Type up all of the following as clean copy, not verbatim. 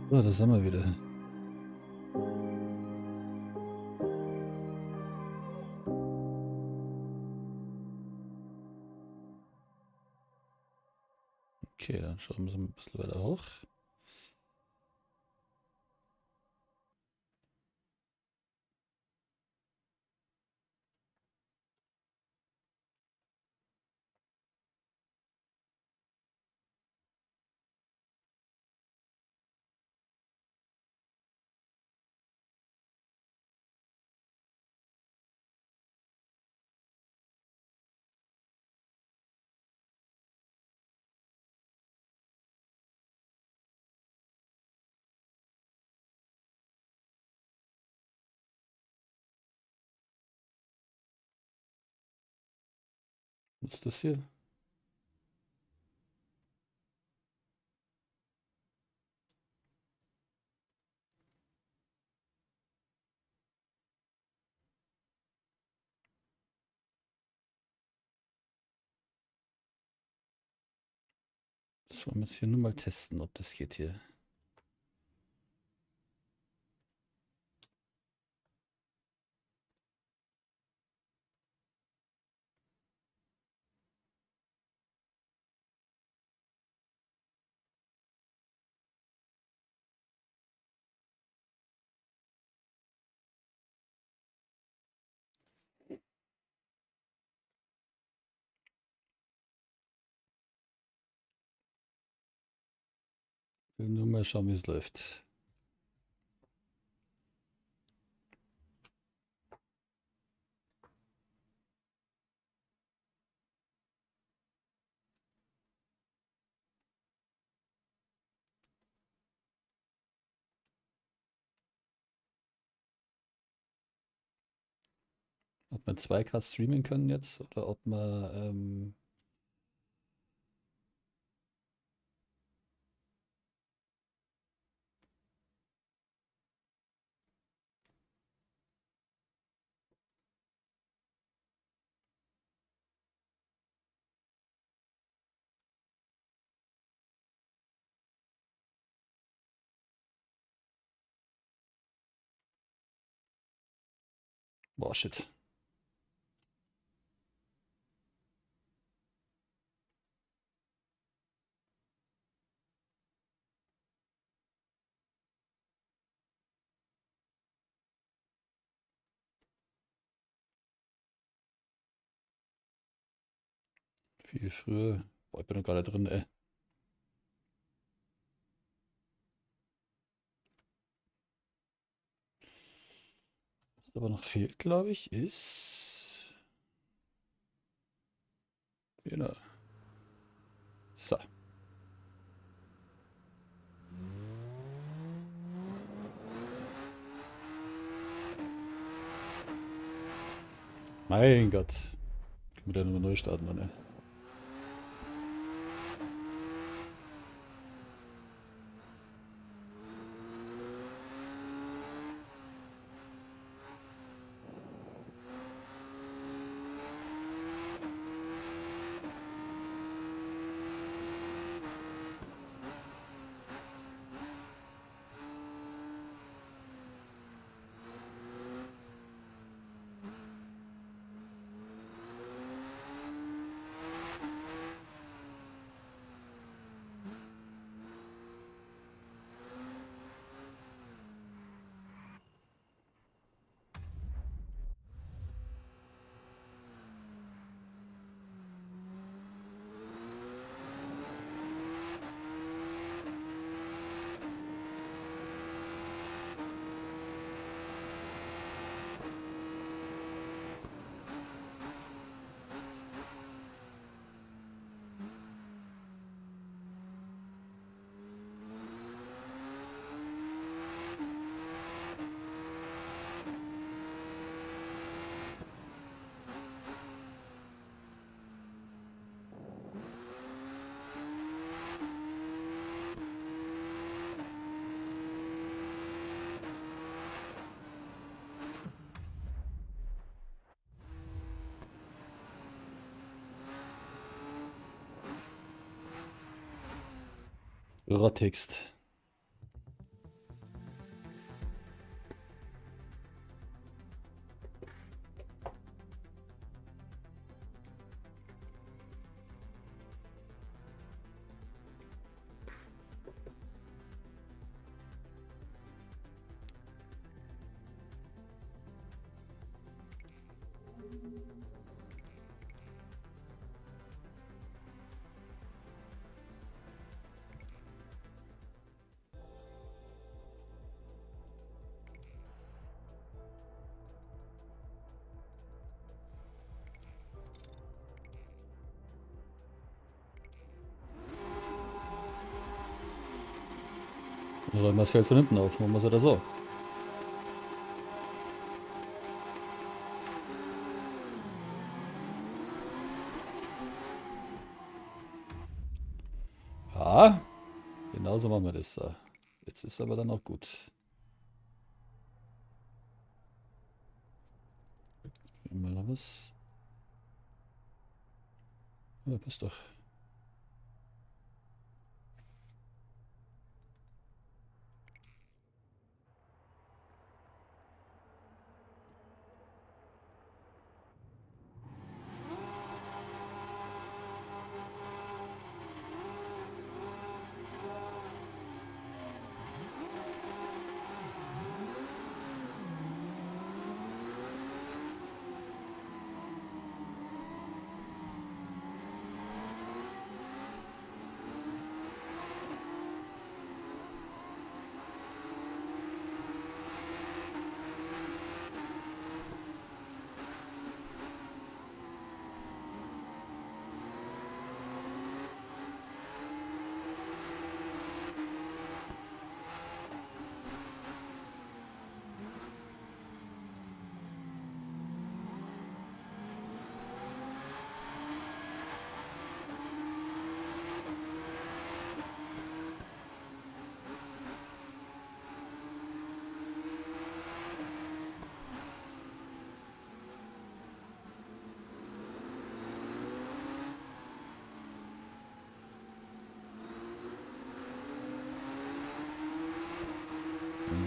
So, das haben wir wieder. Okay, dann schauen wir ein bisschen weiter hoch. Was ist das hier? Das wollen wir jetzt hier nur mal testen, ob das geht hier. Will nur mal schauen, wie es läuft. Ob wir 2K streamen können jetzt oder ob wir boah, shit. Viel früher. Boah, ich bin noch gerade drin, ey. Was aber noch fehlt, glaube ich, ist... Genau. So. Mein Gott. Können wir da nochmal neu starten, Mann, ey. Rottigst. Dann räumen wir das Feld von hinten auf. Machen wir es oder so. Ja, genauso machen wir das da. Jetzt ist aber dann auch gut. Mal noch was. Ja, passt doch.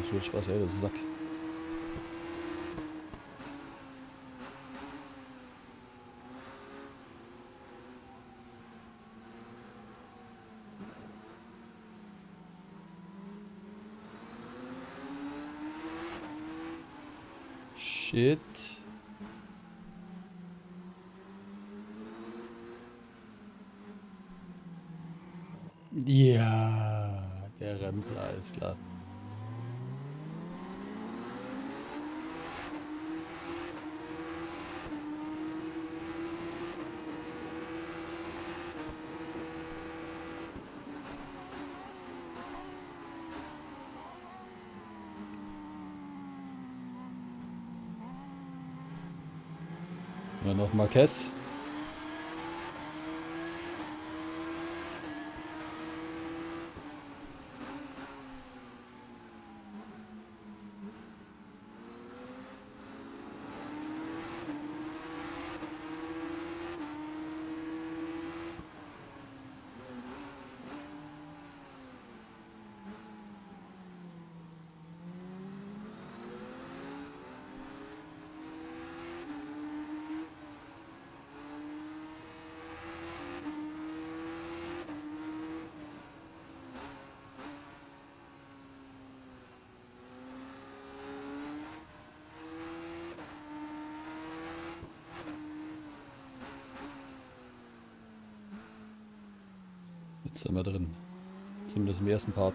Das wird Spaß, ey, das ist Sack. Shit. Ja, der Rempler ist klar. Dann noch Marquez. Jetzt sind wir drin. Zumindest im ersten Part.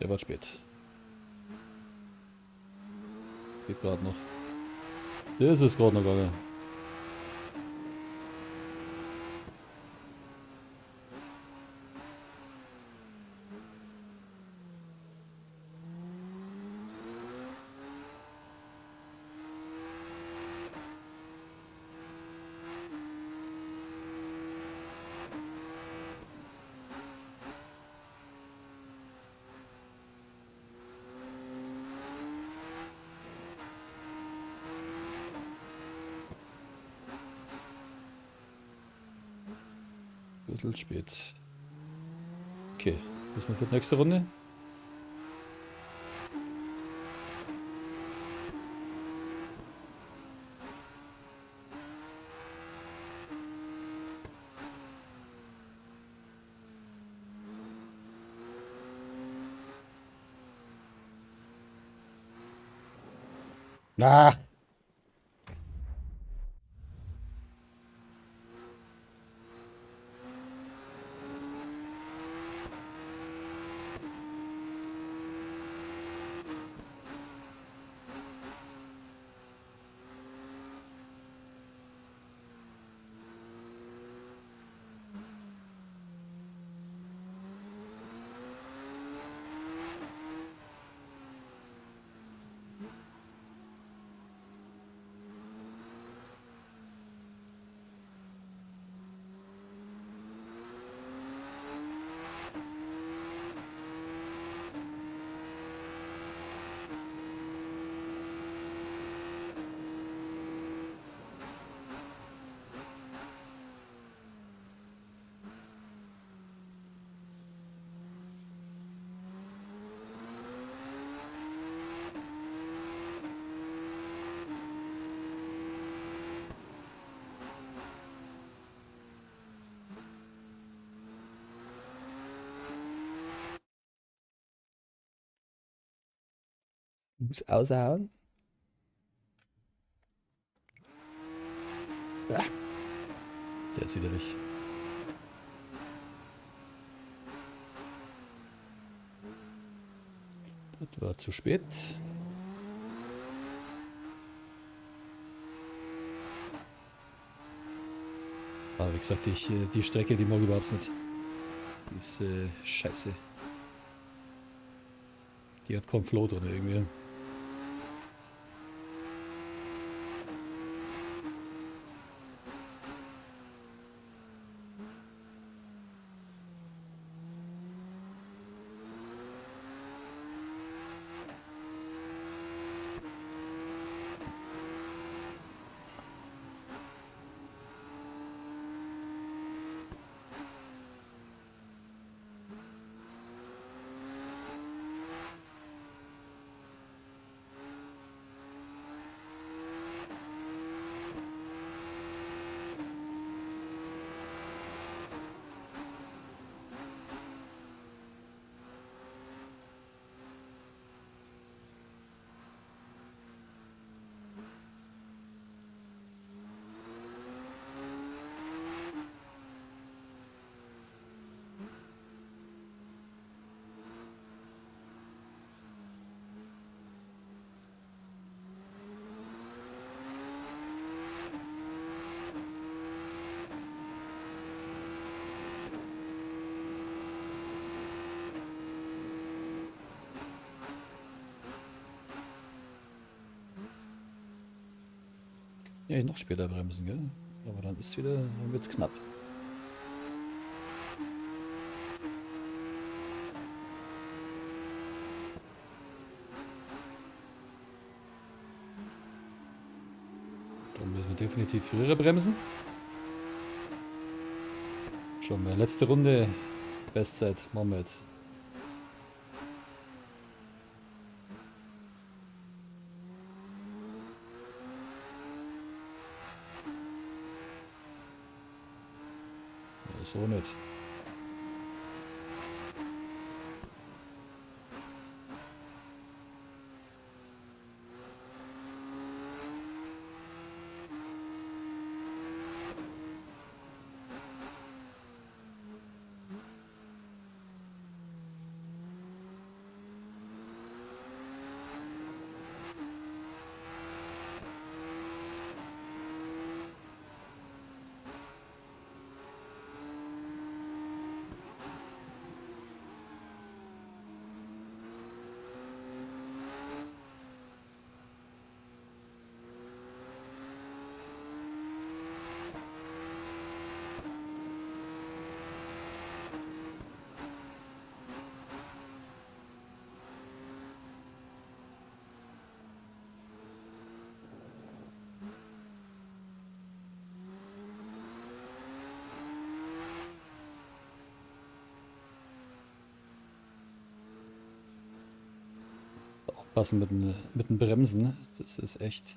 Der war spät. Geht gerade noch. Das ist gerade noch gegangen. Bisschen spät. Okay, müssen wir für die nächste Runde. Ah! Muss aushauen. Ja. Der ist widerlich. Das war zu spät. Aber wie gesagt, die Strecke, die mag ich überhaupt nicht. Die ist scheiße. Die hat kaum Flow drin irgendwie. Ja, noch später bremsen, gell? Aber dann ist wieder, dann wird's knapp. Dann müssen wir definitiv früher bremsen. Schauen wir, letzte Runde, Bestzeit, machen wir jetzt. So nicht. Aufpassen mit den Bremsen. Das ist echt...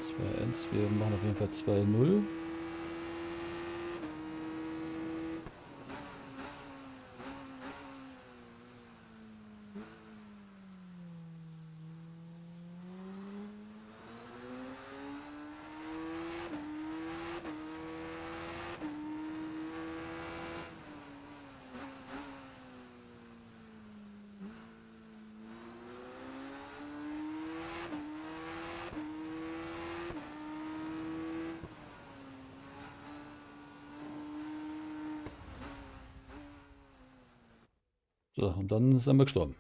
2-1, wir machen auf jeden Fall 2-0. So, und dann sind wir gestorben.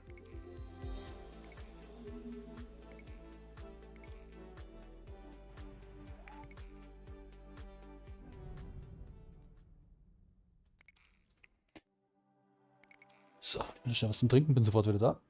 So, ich muss schnell was zum Trinken, bin sofort wieder da.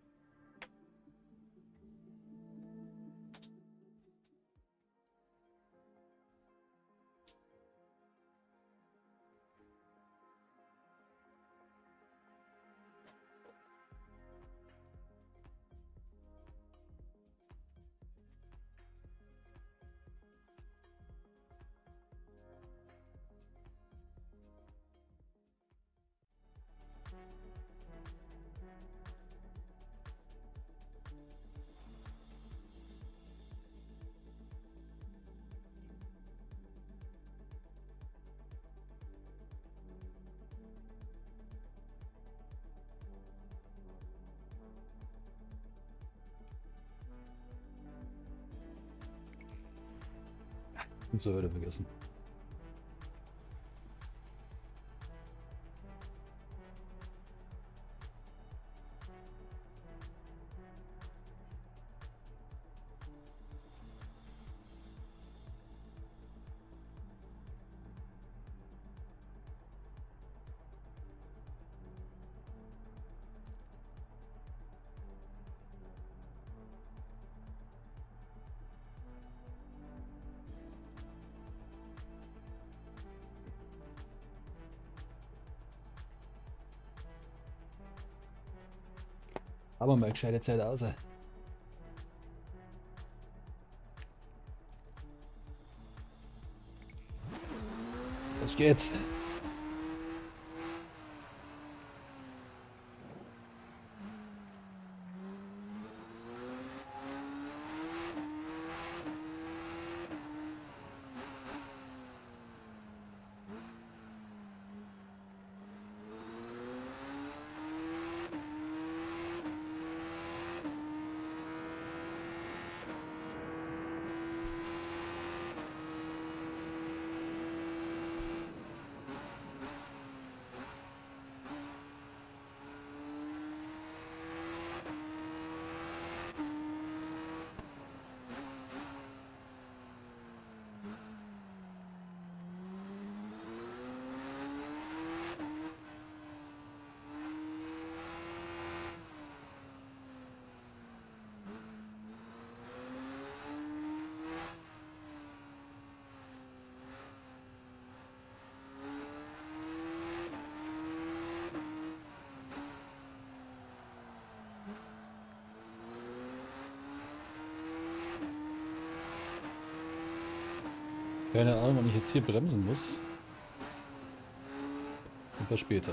So, wieder vergessen. Aber mal gescheite Zeit aus. Los geht's. Keine Ahnung, wann ich jetzt hier bremsen muss. Und später.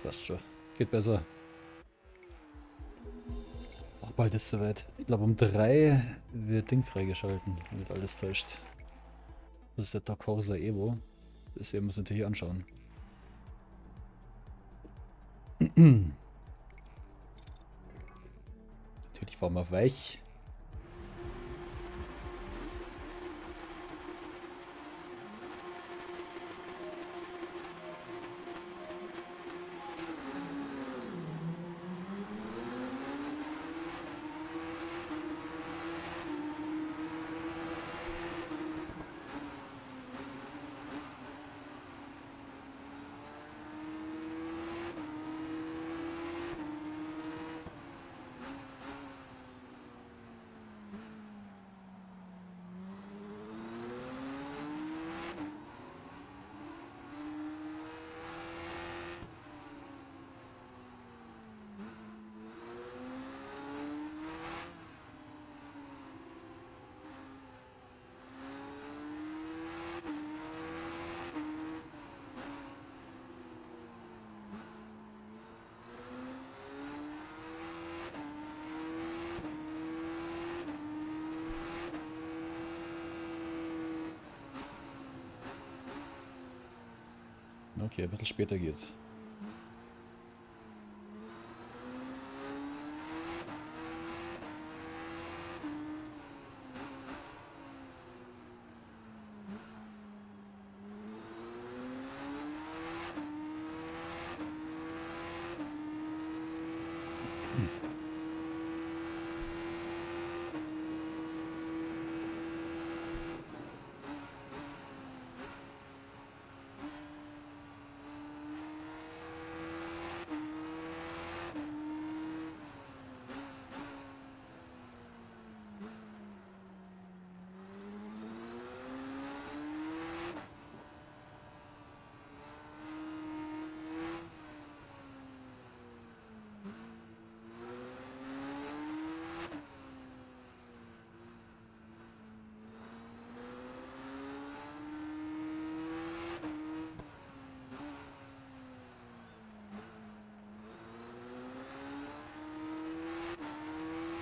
Passt schon. Geht besser. Ach, bald ist es soweit. Ich glaube um 3 wird Ding freigeschalten, wenn nicht alles täuscht. Das ist der Dark Corsa Evo. Das sehen wir uns natürlich anschauen. Natürlich fahren wir auf weich. Okay, ein bisschen später geht's.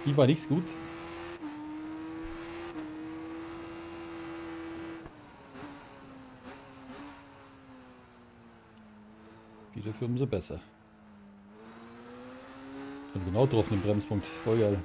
Die war nichts gut. Geht dafür umso besser. Und genau drauf den Bremspunkt. Voll geil.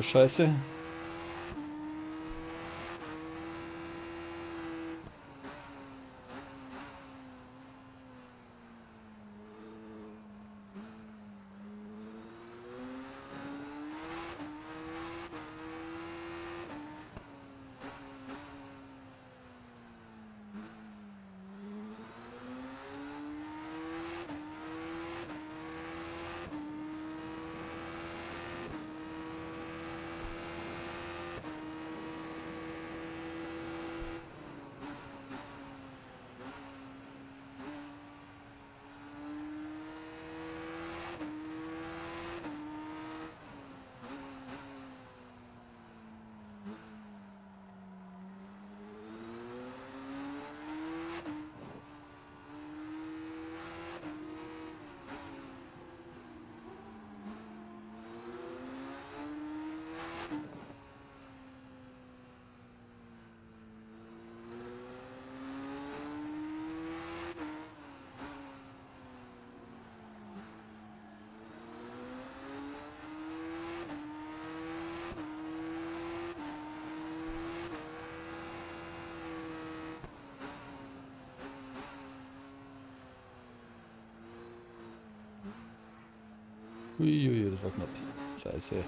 Scheiße. Uiuiui, das war knapp. Scheiße.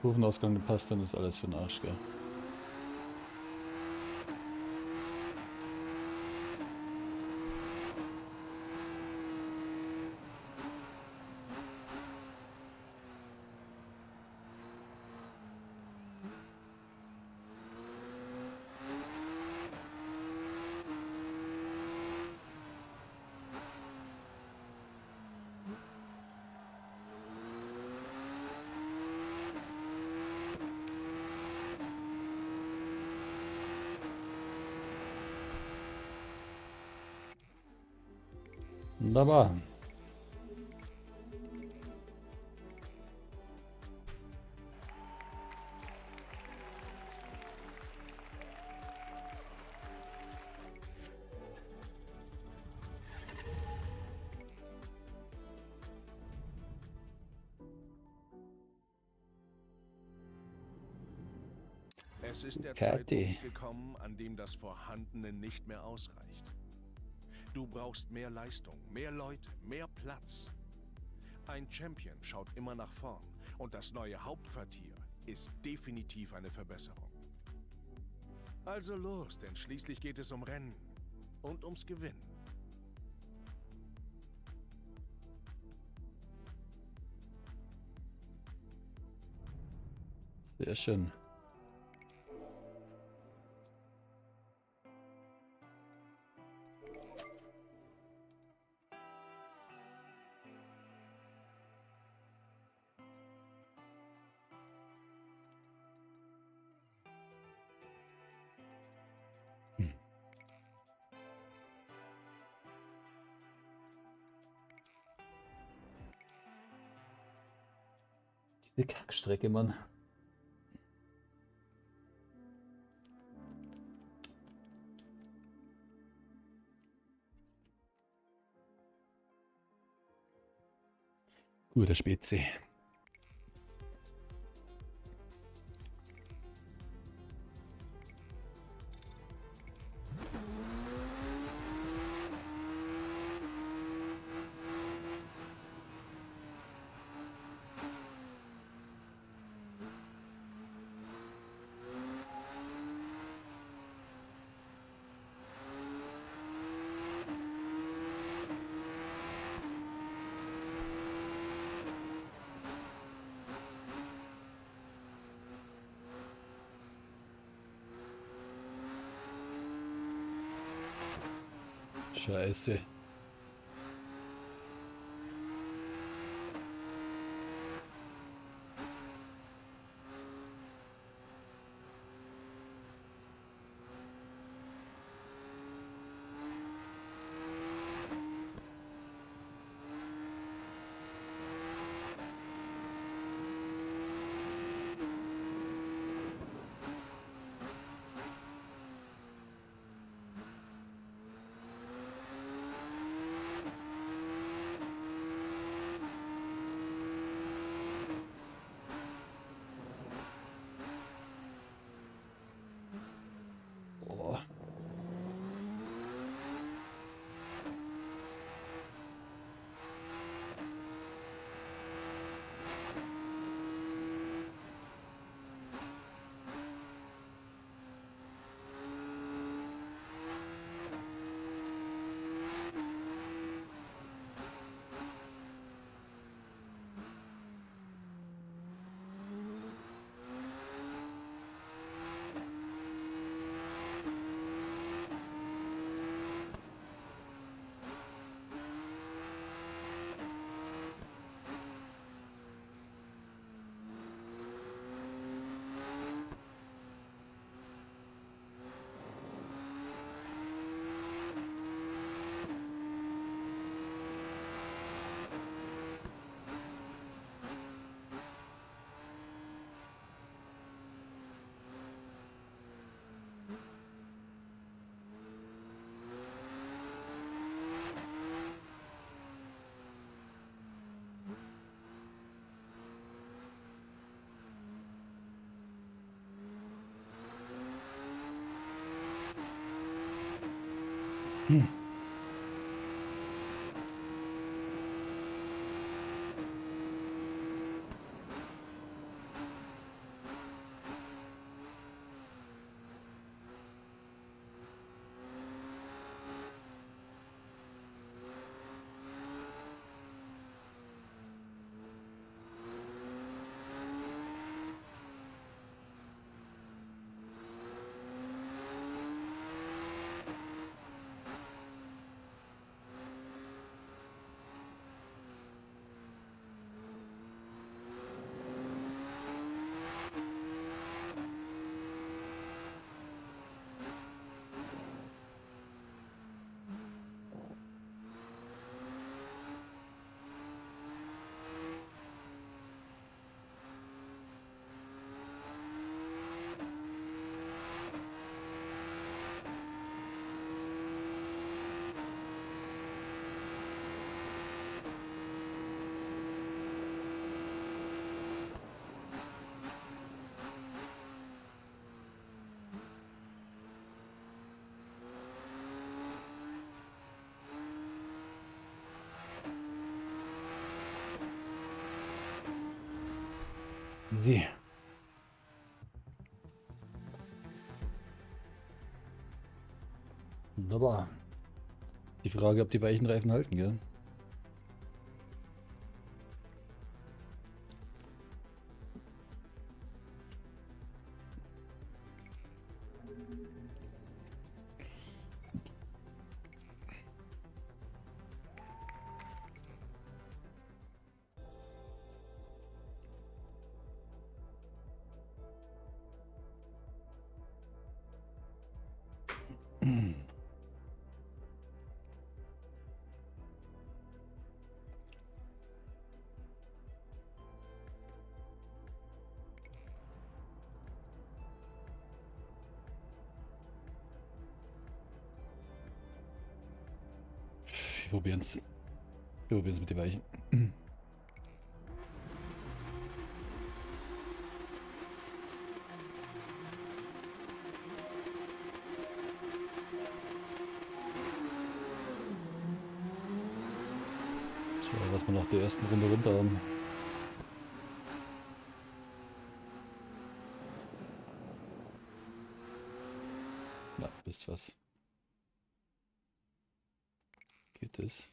Kurvenausgang passt, dann ist alles für den Arsch, gell? Wunderbar. Es ist der Kathi. Zeitpunkt gekommen, an dem das Vorhandene nicht mehr ausreicht. Du brauchst mehr Leistung, mehr Leute, mehr Platz. Ein Champion schaut immer nach vorn und das neue Hauptquartier ist definitiv eine Verbesserung. Also los, denn schließlich geht es um Rennen und ums Gewinnen. Sehr schön. Diese Kackstrecke, Mann. Guter Spezi. Scheiße. Boah. Easy. Wunderbar. Die Frage, ob die weichen Reifen halten, gell? Wir probieren es. Wir probieren es mit den Weichen. So, was wir nach der ersten Runde runter haben. Na, wisst was. Geht es?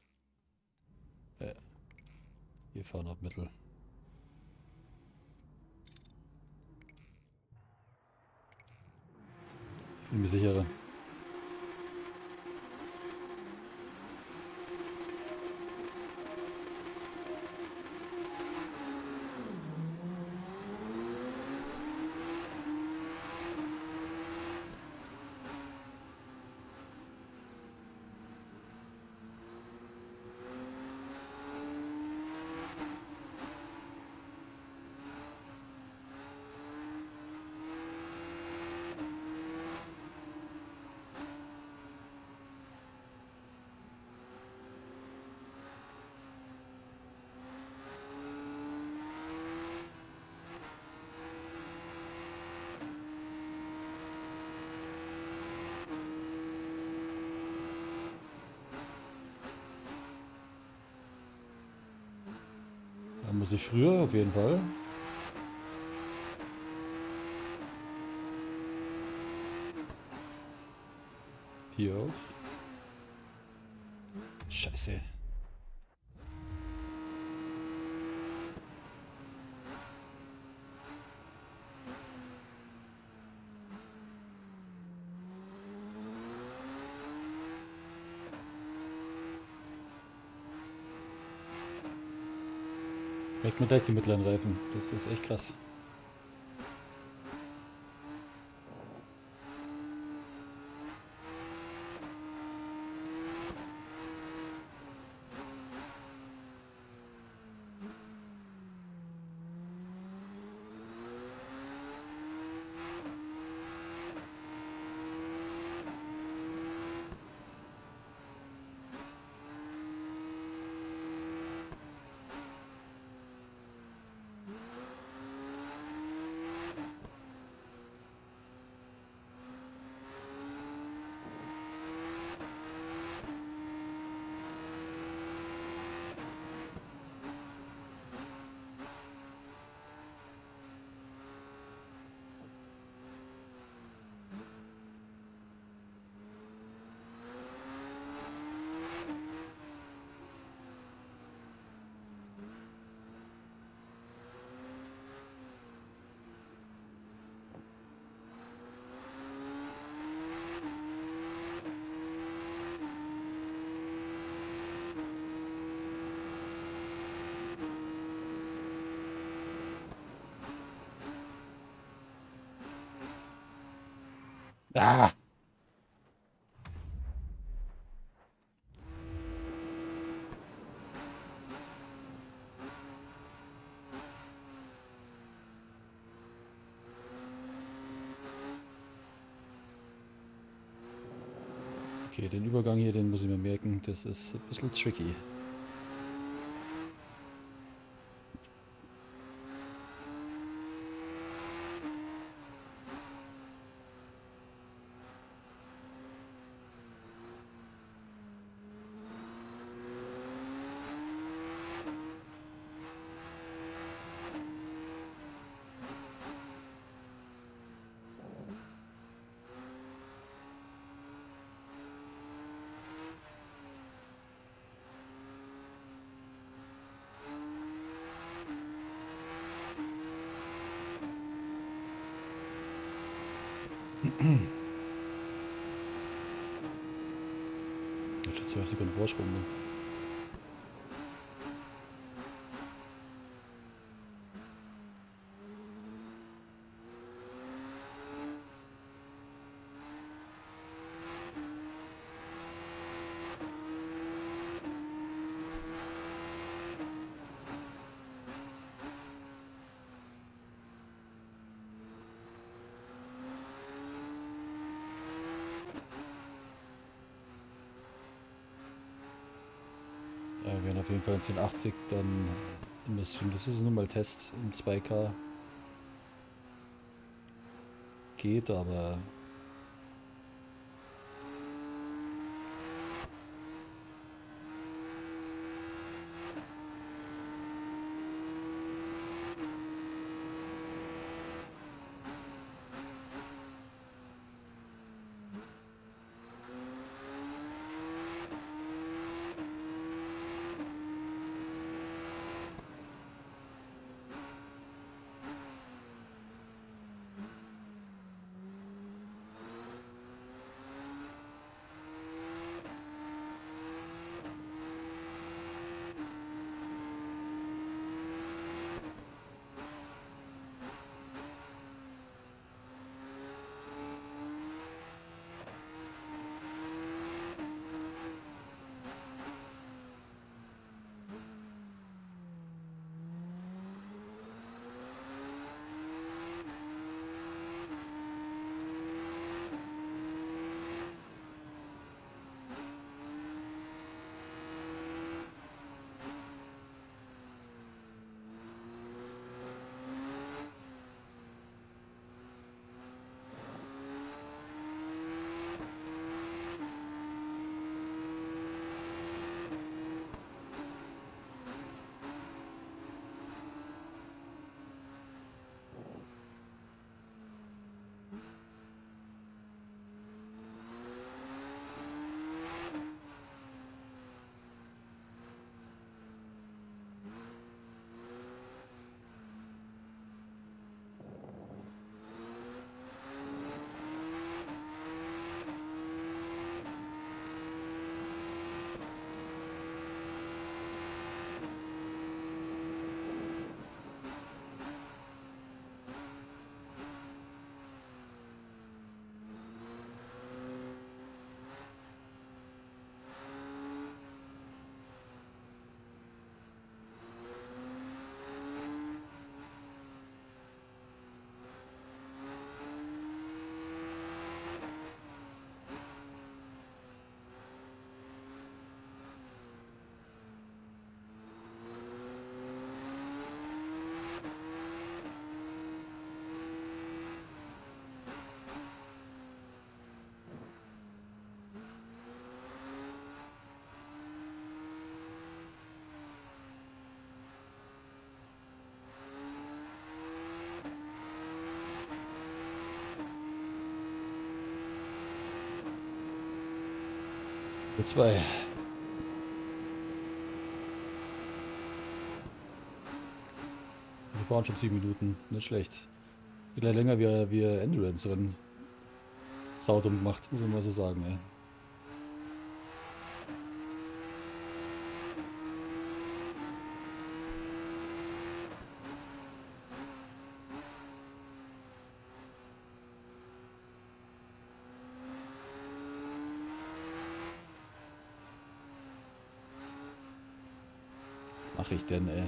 Wir fahren auf Mittel. Ich bin mir sicherer. Da muss ich früher auf jeden Fall. Hier auch. Scheiße. Merkt man gleich die mittleren Reifen. Das ist echt krass. Ah! Okay, den Übergang hier, den muss ich mir merken. Das ist ein bisschen tricky. Jetzt schon 12 Sekunden Vorsprung. Ne? Ja, wir werden auf jeden Fall in 1080 dann im Stream. Das ist nur mal Test im 2K. Geht, aber 2. Wir fahren schon 7 Minuten, nicht schlecht. Gleich länger wie Endurance-Rennen. Saudumm gemacht, muss man mal so sagen, ey. Mach ich denn, ey?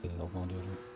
Das hätte ich auch machen dürfen.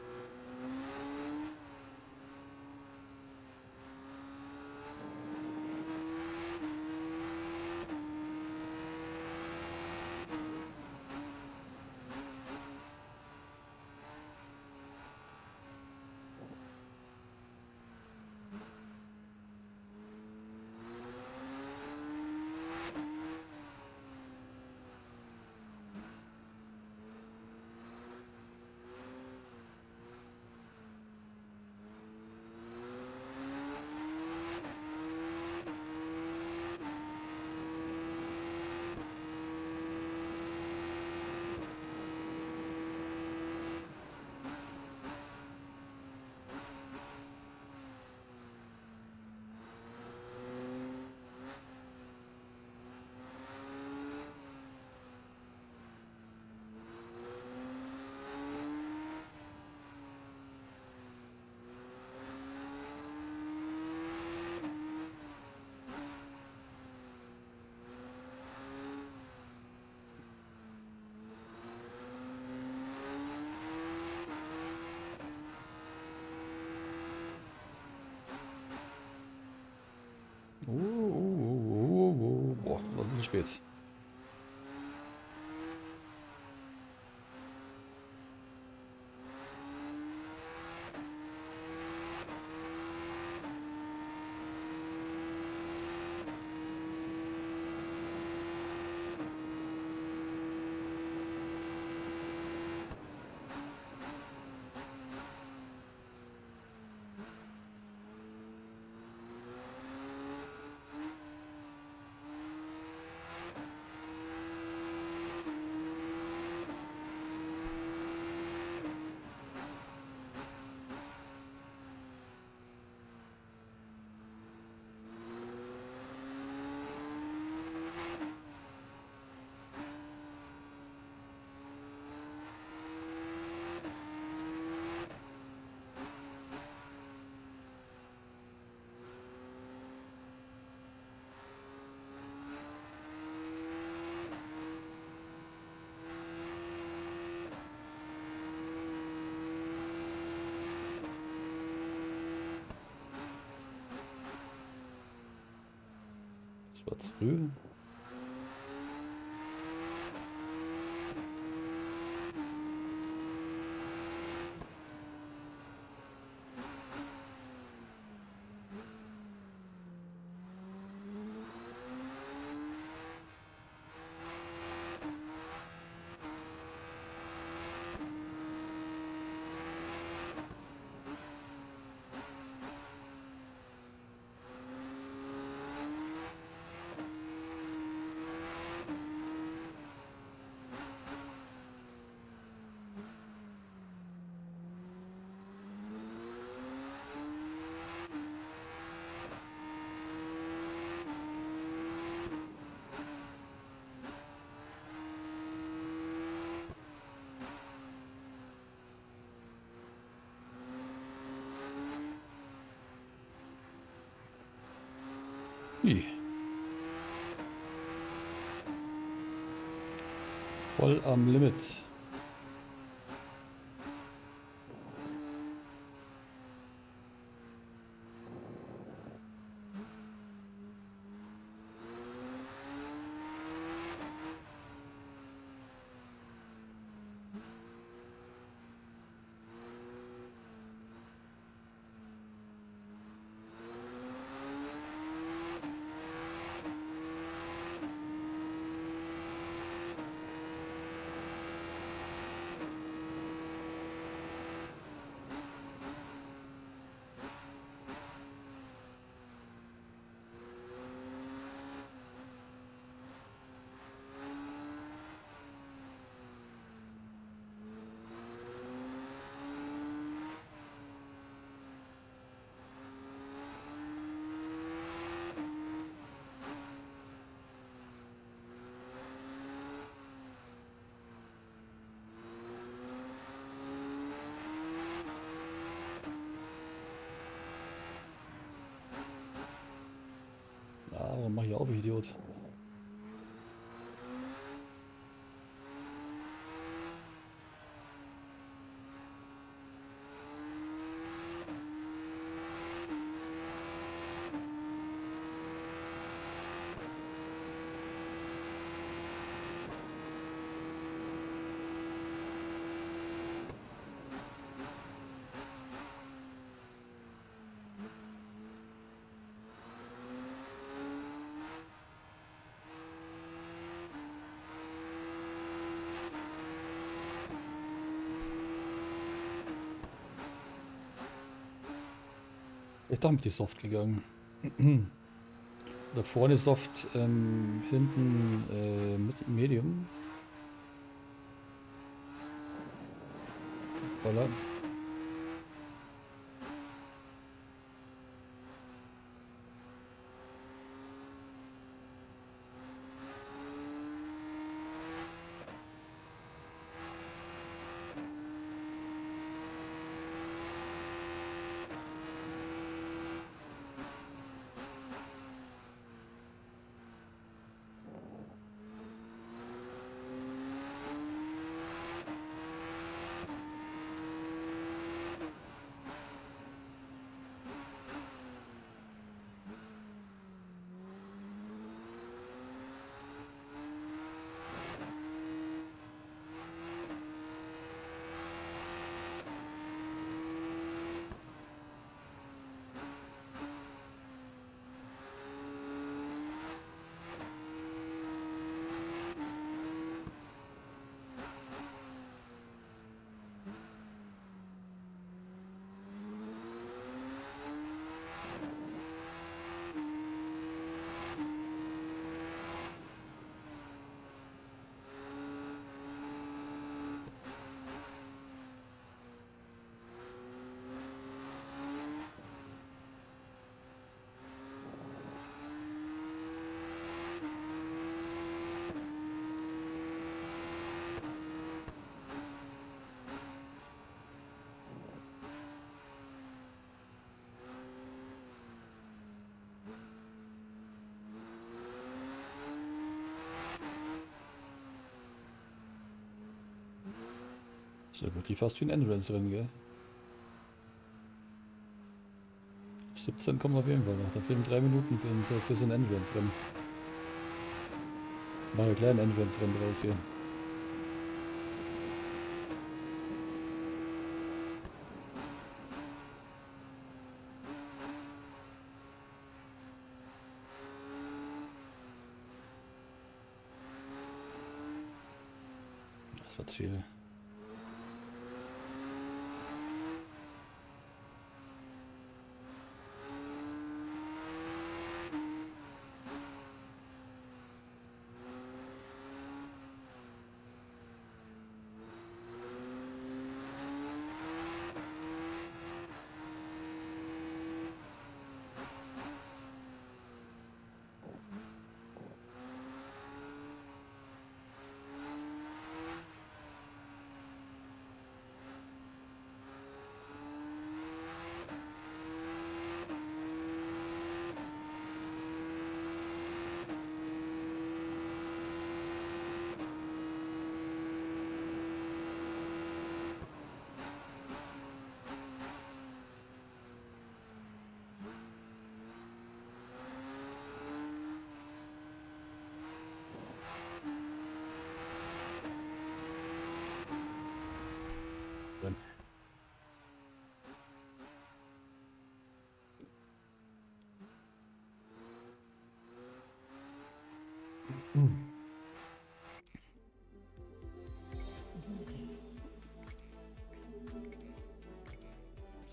Oh, oh, oh, oh, oh. Boah, das war ein bisschen spät. Das war zu früh. Voll am Limit. Warum mach ich auf, ich Idiot? Ich dachte, mit die Soft gegangen. Oder vorne Soft, hinten mit Medium. Voila. Ist ja wirklich fast wie ein Endurance-Rennen, gell? Auf 17 kommen wir auf jeden Fall noch. Da fehlen 3 Minuten für so ein Endurance-Rennen. Machen wir gleich ein Endurance-Rennen draus hier. Das war zu viel.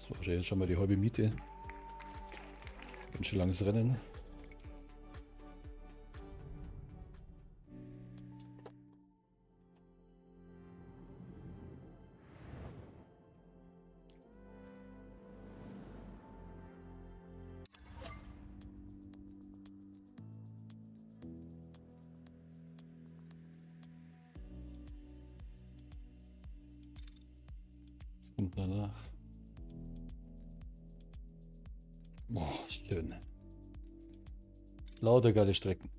So, jetzt schon mal die halbe Miete. Ganz schön langes Rennen. Und danach. Boah, schön. Lauter geile Strecken.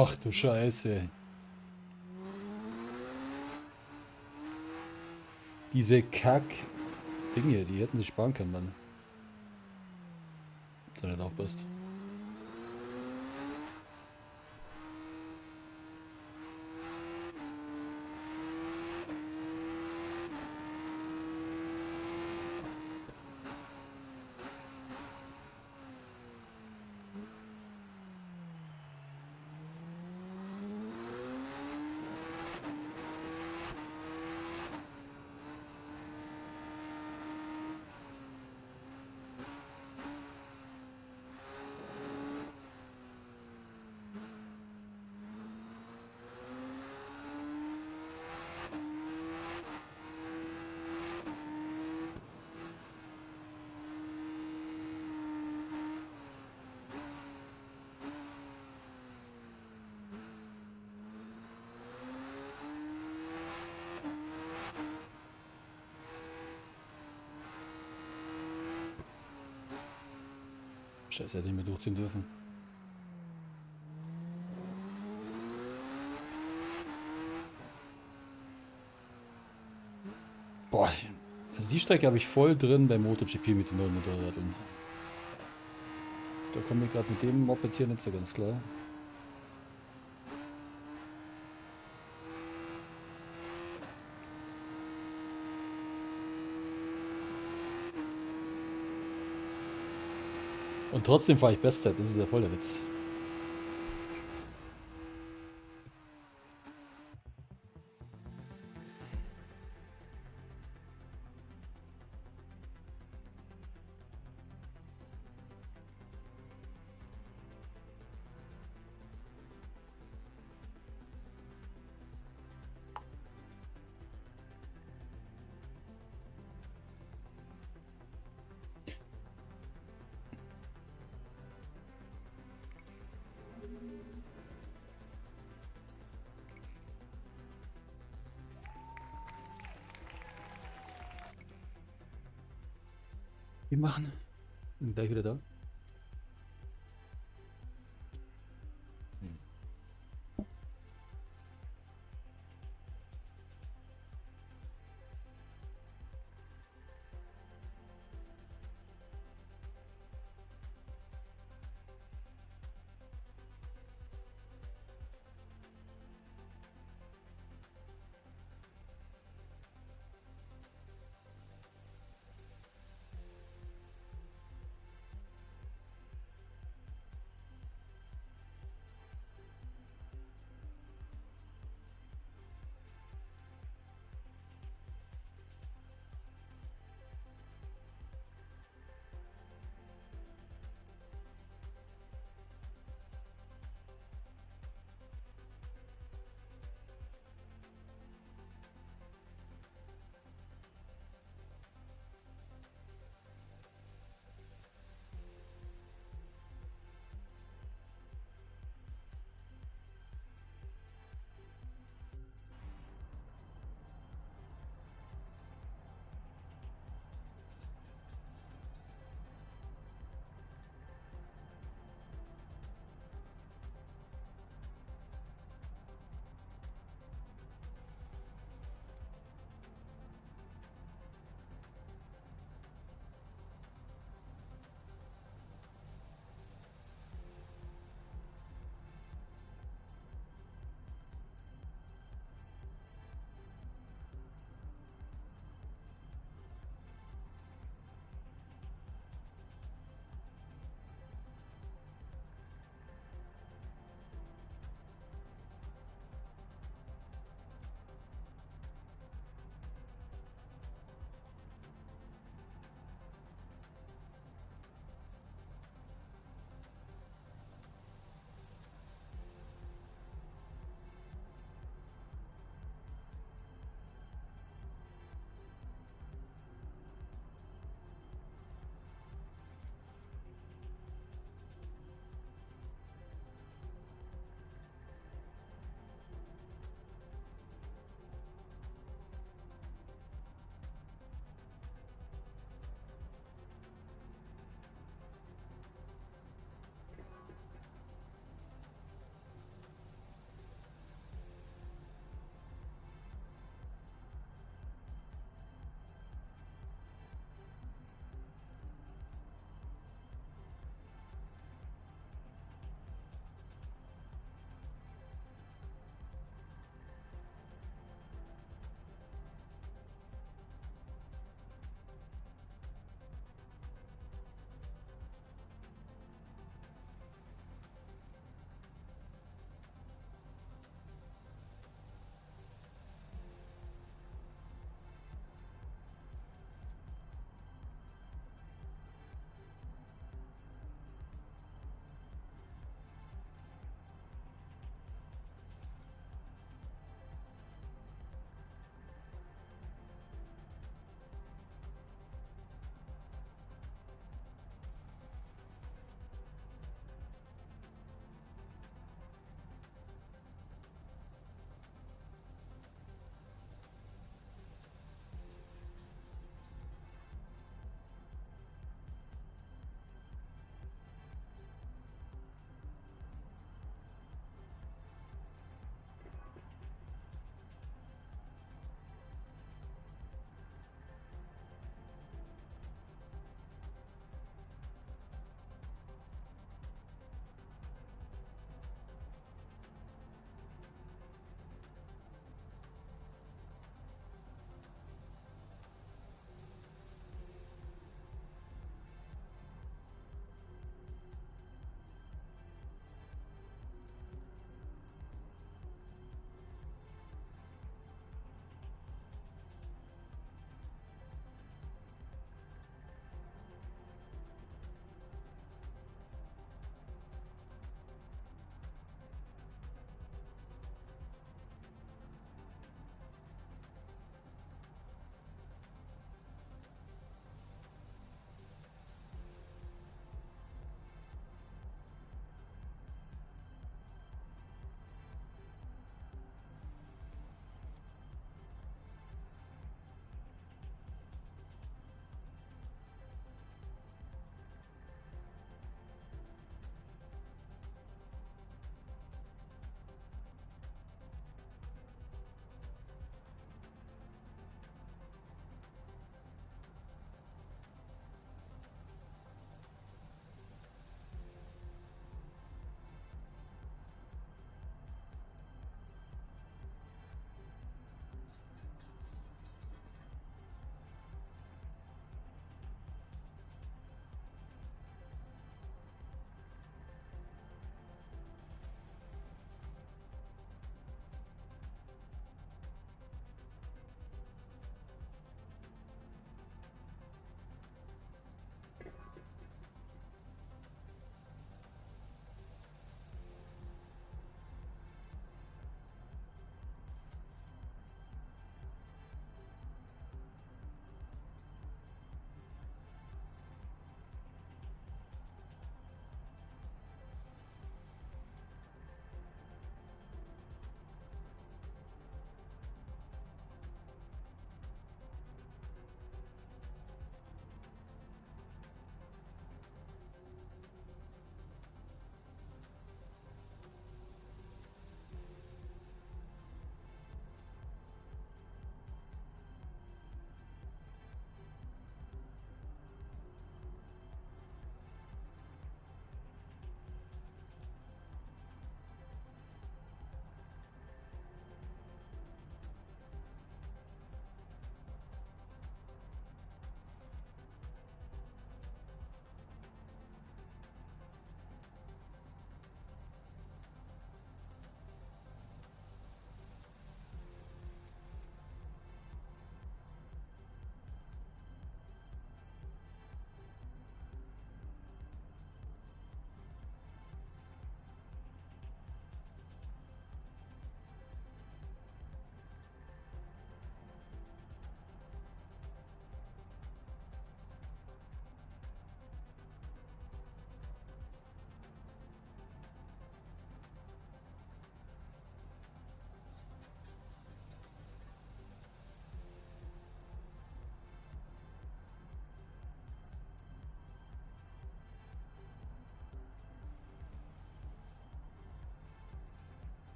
Ach du Scheiße. Diese Kack-Dinge, die hätten sich sparen können dann. Wenn du nicht aufpasst. Scheiße, hätte ich mir durchziehen dürfen. Boah, also die Strecke habe ich voll drin bei MotoGP mit den neuen Motorrädern. Da komme ich gerade mit dem Moped hier nicht so ganz klar. Und trotzdem fahre ich Bestzeit, das ist ja voll der Witz. Wir machen. Bin gleich wieder da.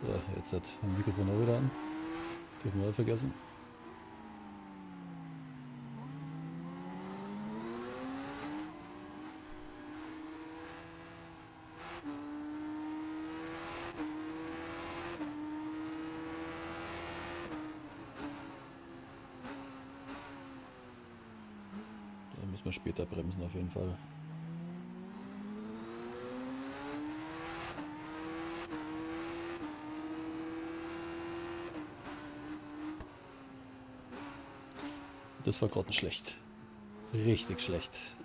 So, jetzt hat das Mikrofon auch wieder an. Dürfen wir vergessen. Da müssen wir später bremsen auf jeden Fall. Das war gerade schlecht. Richtig schlecht.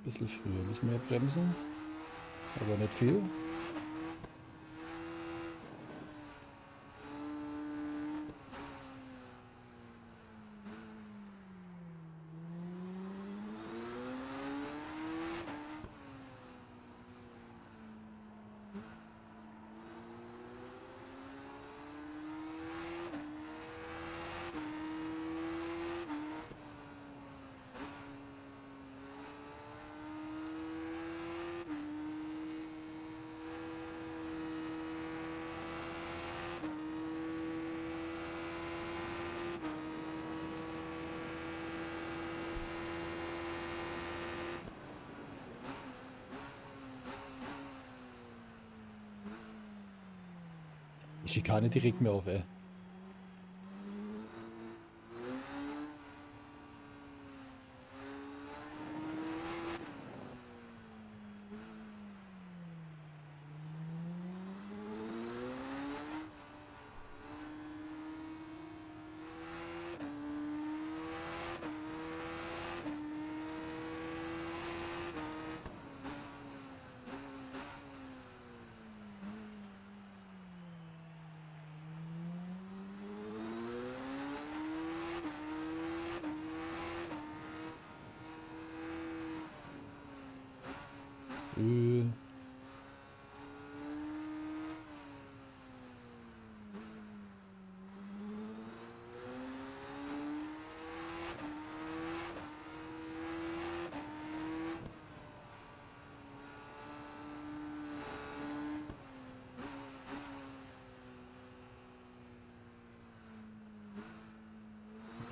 Bisschen früher müssen wir bremsen, aber nicht viel. Die Schikane, die regt mir auf, ey.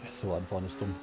So anfahren ist dumm.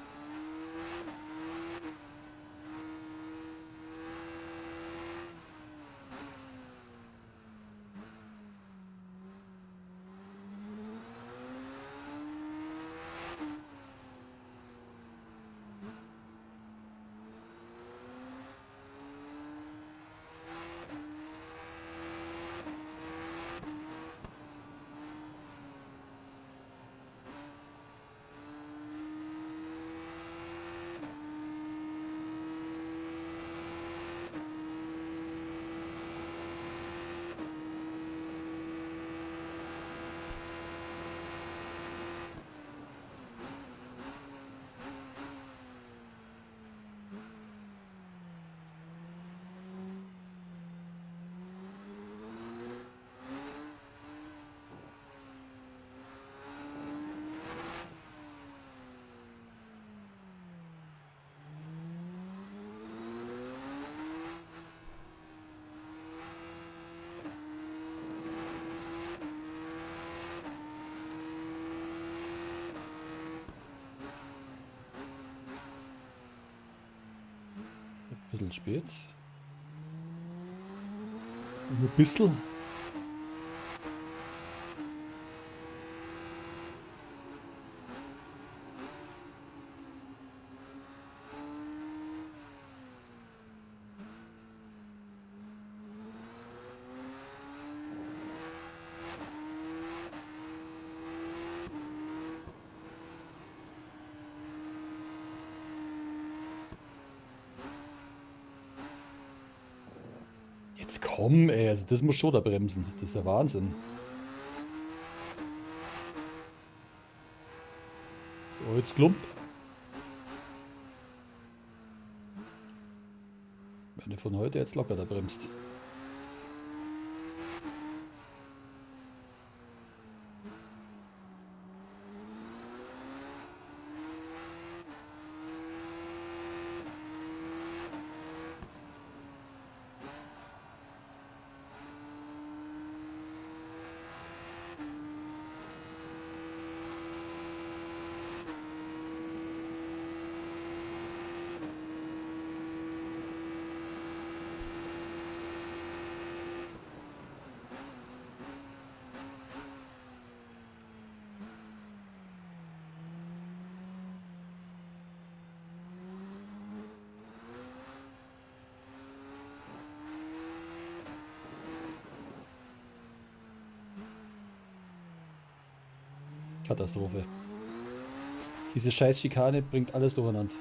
Bisschen spät. Nur ein bisschen. Jetzt komm, ey, also das muss schon da bremsen. Das ist ja Wahnsinn. Oh, jetzt Klump. Wenn du von heute jetzt locker da bremst. Katastrophe. Diese scheiß Schikane bringt alles durcheinander.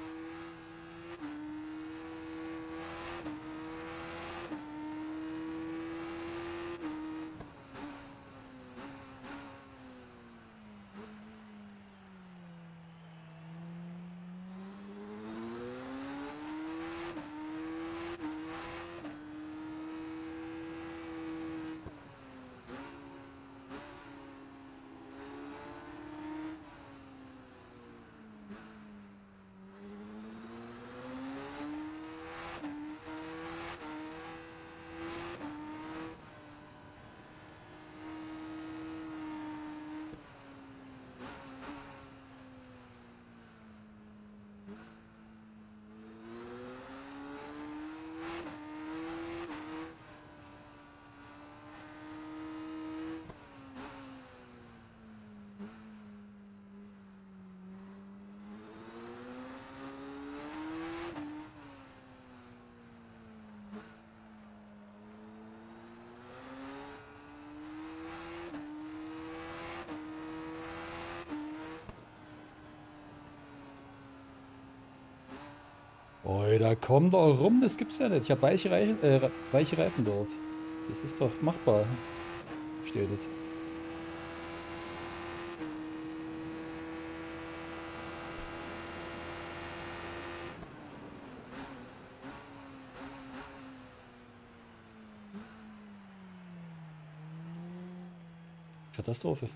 Oida, komm doch rum, das gibt's ja nicht. Ich habe weiche Reifen drauf. Das ist doch machbar. Steht nicht. Katastrophe.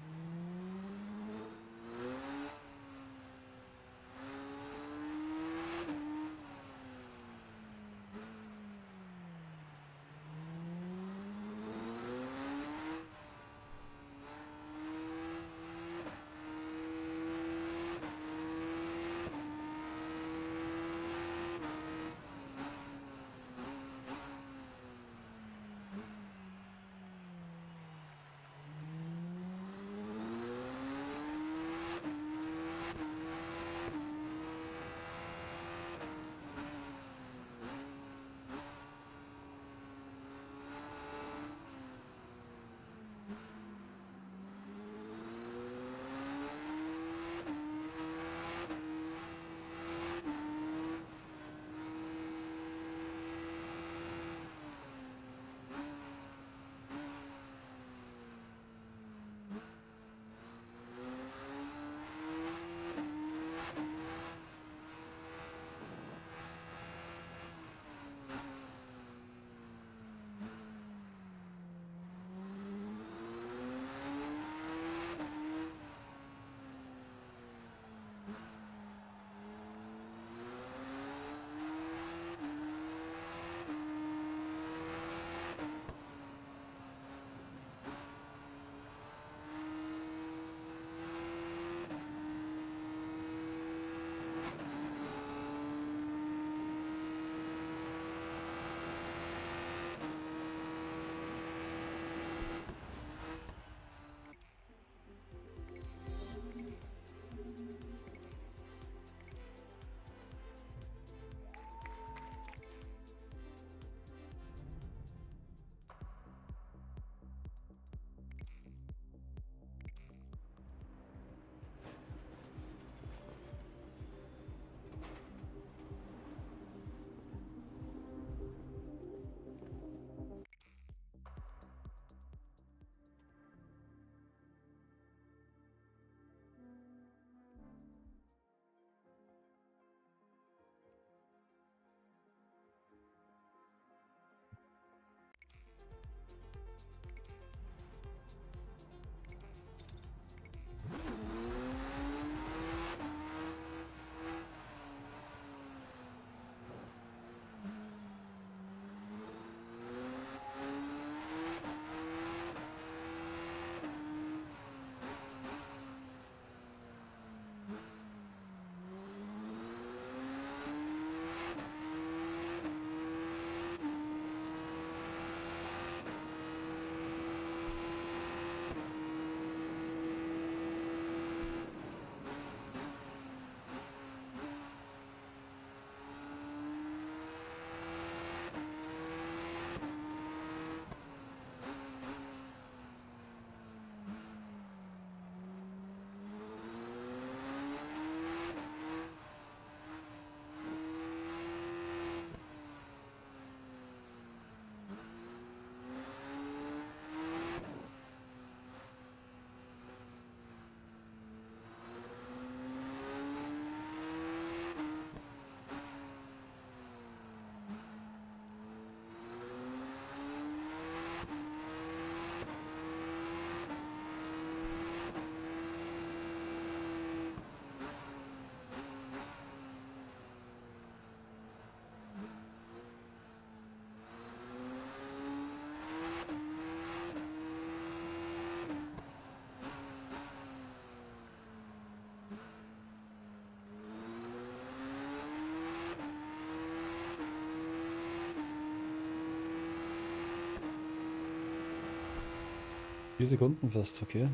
4 Sekunden fast, okay.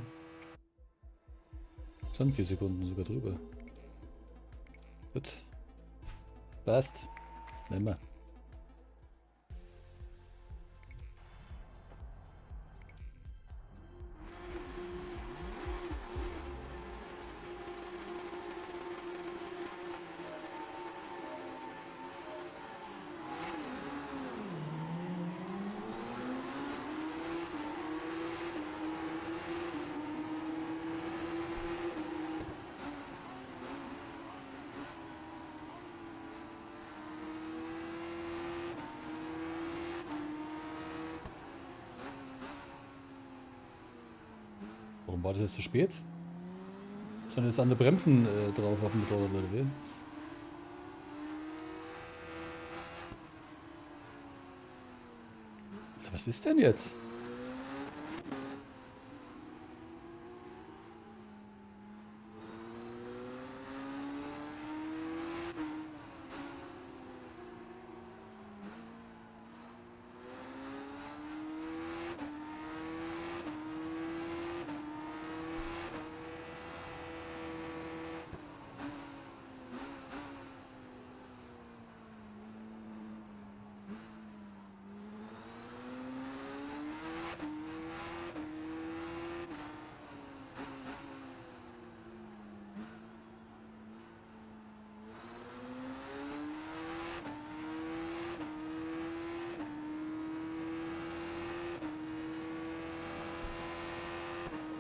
Sind 4 Sekunden sogar drüber. Gut. Passt. Nehmen wir. Warum war das jetzt zu spät? Sondern jetzt an der Bremsen drauf auf dem Motorrad, oder wie? Alter, was ist denn jetzt?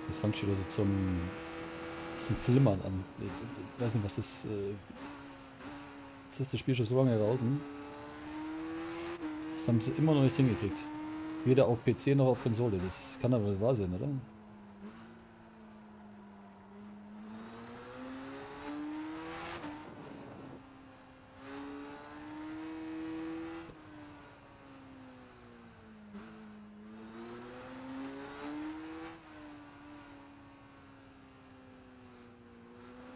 Das fängt schon wieder so zum Flimmern an. Ich weiß nicht, was das... jetzt ist das Spiel schon so lange draußen. Das haben sie immer noch nicht hingekriegt. Weder auf PC noch auf Konsole. Das kann aber wahr sein, oder?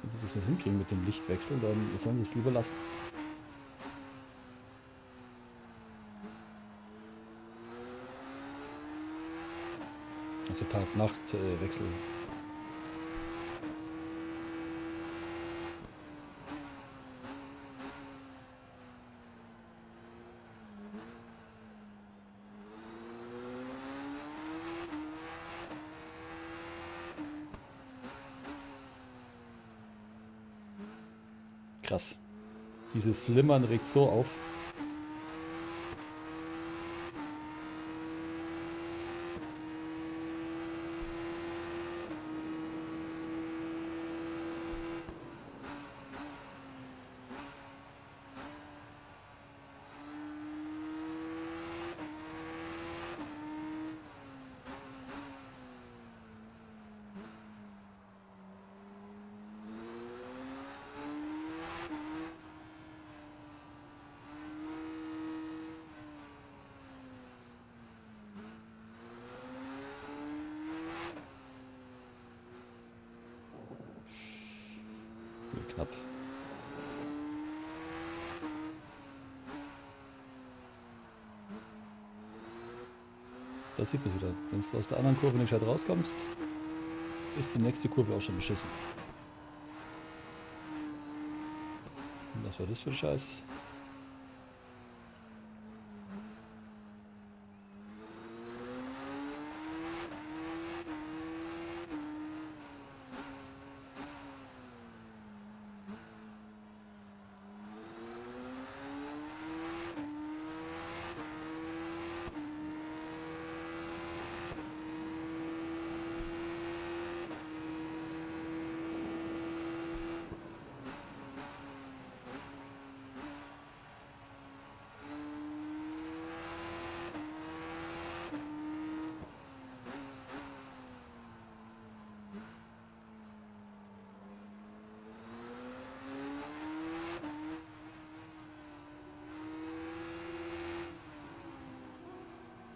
Wenn sie das nicht hinkriegen mit dem Lichtwechsel, dann sollen sie es lieber lassen. Also Tag-Nacht-Wechsel. Krass. Dieses Flimmern regt so auf. Knapp. Das sieht man wieder. Wenn du aus der anderen Kurve nicht gescheit rauskommst, ist die nächste Kurve auch schon beschissen. Und was war das für ein Scheiß?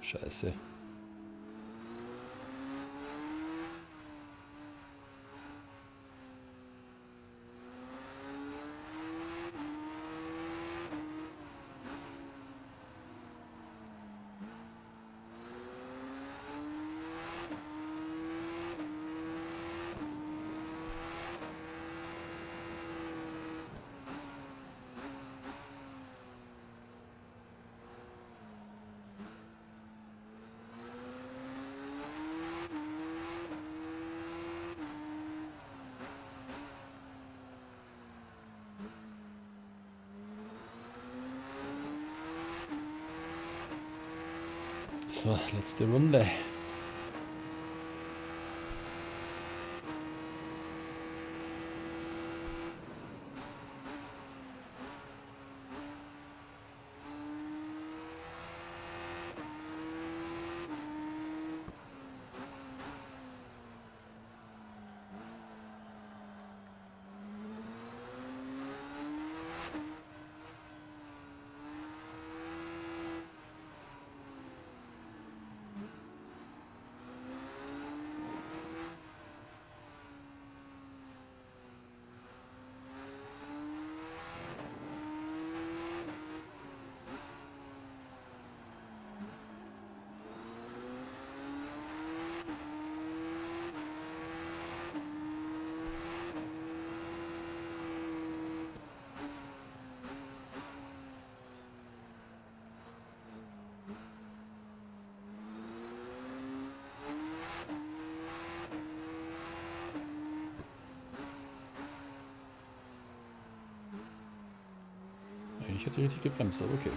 Scheiße. So, letzte Runde. Ich hätte richtig gebremst, aber okay.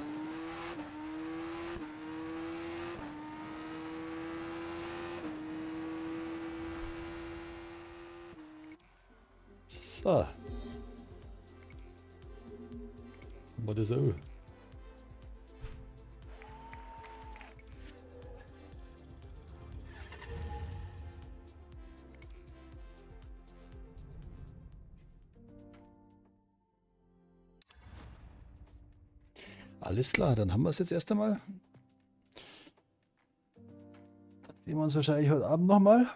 So. Was ist auch? Alles klar, dann haben wir es jetzt erst einmal. Dann sehen wir uns wahrscheinlich heute Abend nochmal.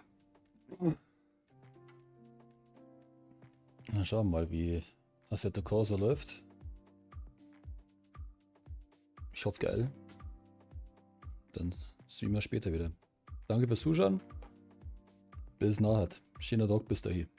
Dann schauen wir mal, wie Assetto Corsa läuft. Ich hoffe geil. Dann sehen wir später wieder. Danke fürs Zuschauen. Bis nachher. Schöner Tag bis dahin.